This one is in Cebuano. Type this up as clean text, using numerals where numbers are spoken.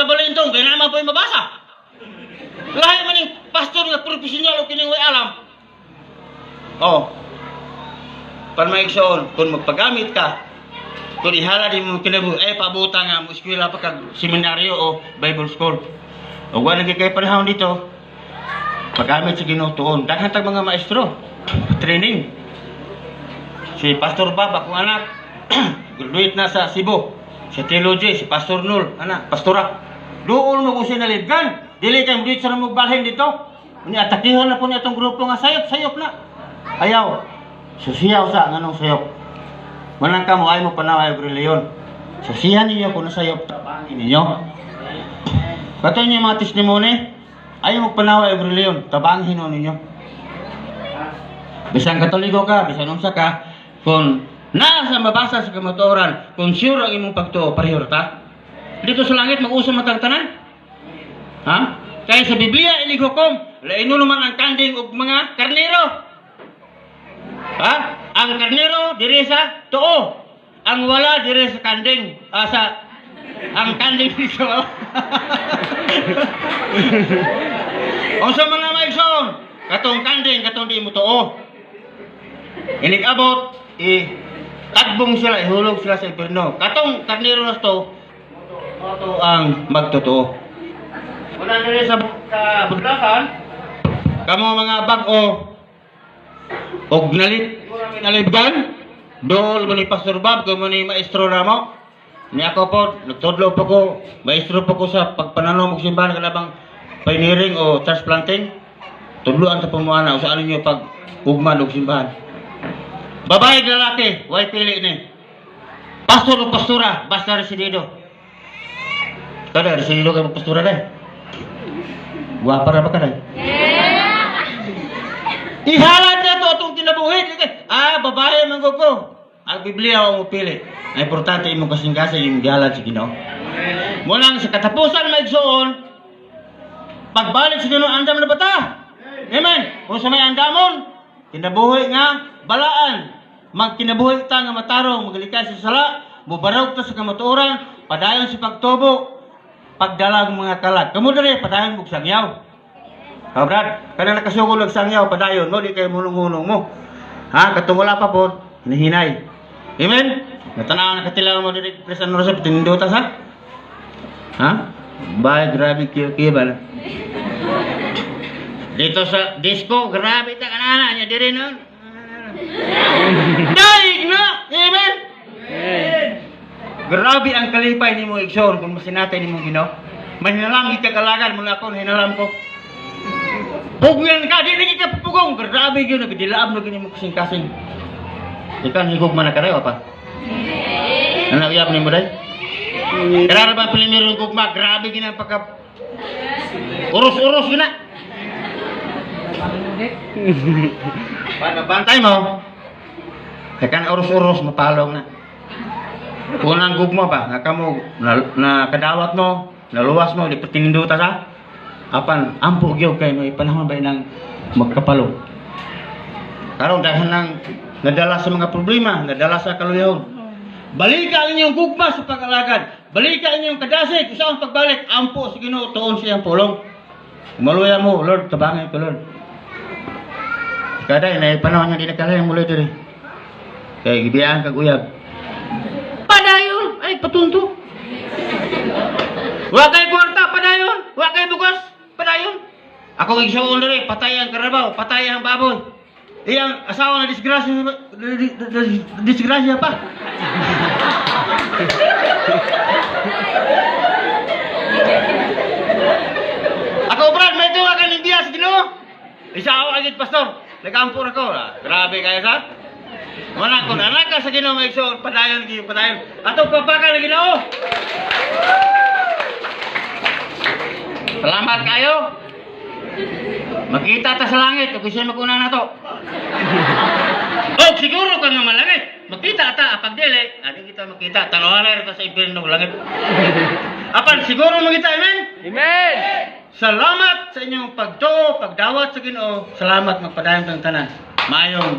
magkabalintong kay naman po'y mabasa. Lahi man ning pastor nga profesional o kining way alam. Oh. Pan maigsoon, kung magpagamit ka, kung ihala di mo kinabuhi, ay pabuta nga mo eskwela pa kag seminaryo o Bible school. O wala lagi kay panahon dito, paggamit sa Ginoo tuon. Daghan tag mga maestro, training. Si Pastor Bob, akong anak, graduate na sa Cebu. Sa theology, si Pastor Nul, anak, pastora. Duol mo kung sinalibgan. Dili kay mo sa mo balhin dito. Unya atakihon na po niya itong grupo nga sayop-sayop na. Ayaw. Susiyaw sa nganong sayop. Manang kamo ay mo panaway og reliyon. Susihan ninyo kung nasayop, tabangin ninyo. Kato inyo mga testimony, ayaw mo panaway og reliyon, tabangin ninyo. Bisan Katoliko ka, bisan unsa ka, kung naa sa mabasa sa kamatuoran, kung sure ang imong pagtuo, pareho ra ta. Dito sa langit, mag-usa matang tanan. Ha? Kaya sa Biblia, ilig hukom, laino naman ang kanding og mga karnero. Ha? Ang karnero diri sa tuo. Ang wala diri sa kanding, sa ang kanding dito. Unsa man na maigsoon? Katong kanding, katong di mo tuo. Inig abot, i tagbong sila, ihulog sila sa impierno. Katong karnero na to, to ang magtotoo. Wala diri sa budlakan, kamo mga bag-o, og nalit, nalibgan, dool mo ni Pastor Bob, kamo ni Maestro Ramo. Ni ako po, nagtudlo po ko, maestro po ko sa pagpananom og simbahan kanabang pioneering o church planting. Tudloan sa pumuana, o sa ano nyo pag ugman og simbahan. Babae lalaki, way pili ni. Pastor o pastora, basta residido. Kada residido ka pastora dai. Guwapa ra ba ka dai? Ihalad na to atong kinabuhi. Ah, babae man ko. Ang Biblia ang pili. Ang importante imong kasing-kasing imong gihalad sa Ginoo. Munang sa katapusan maigsoon, pagbalik sa Ginoo andam na bata. Amen. Kung sa may andamon, kinabuhi nga balaan, magkinabuhi ta nga matarong, magalikay sa sala, mubarog ta sa kamatuoran, padayon sa pagtubo, pagdala ng mga kalag. Kamo diri padayon og sangyaw. Ha, Brad, kana nakasugol og sangyaw, padayon mo, di kayo mulong-hulong mo. Ha, katong wala pa po, hinihinay. Amen? Natanaw na katilaw mo diri Chris ano sa tindutas ha? Ha? Bay, grabe kiyo kiyo ba na? Dito sa disco, grabe ta kanana niya diri nun. Daig na! Amen? Grabe ang kalipay nimo igsoon kung masinatay nimo Ginoo. Mahinalam gid ka kalagan mula ako hinalam ko. Pugyan ka, di lagi ka pugong. Grabe gyud nagdilaab na gini mo kasing-kasing. Ikaw higog man na karewa pa. Ano uyab nimo day? Karara ba primero gugma, grabe gina pagka urus-urus gina. Paano bantay mo? Kaya kan urus-urus mapalong na. Unang gugma ba, nga kamo na, na kadawat mo, naluwas mo, di pa tininduta sa. Apan ampo gyud kay may panahon ba nang magkapalo. Karon daghan nang nadala sa mga problema, nadala sa kaluyaw. Balika ang inyong gugma sa pag-alagad. Balika ang inyong kadasig. Kung saan pagbalik, ampo sa Ginoo tuon sa iyang pulong. Maluya mo, Lord, tabangay ko, Lord. Kada na panahon nga di nagkalayang muloy diri. Kay gibiyaan kag uyab. Padayon, ay patunto. Wa kay kwarta, padayon. Wa kay bugas, padayon. Ako igsuon diri, patay ang karabaw, patay ang baboy. Iyang asawa na disgrasya, disgrasya pa. Ako Brad, may tuwa ka ng biya sa Ginoo. Isa ako agad pastor. Nag-ampor ako. Grabe kayo sa. Wala ko anak ka sa Ginoo may igsuon, padayon gyud padayon. Atong papaka na Ginoo. Salamat kayo. Makita ta sa langit ug bisan maguna na to. Oh, siguro ka nga malangit. Makita ta apag dili, adi kita makita. Tanawan ra ta sa impierno langit. Apan siguro makita, amen? Amen! Salamat sa inyong pagtuo, pagdawat sa Ginoo. Salamat magpadayon tang tanan. Maayong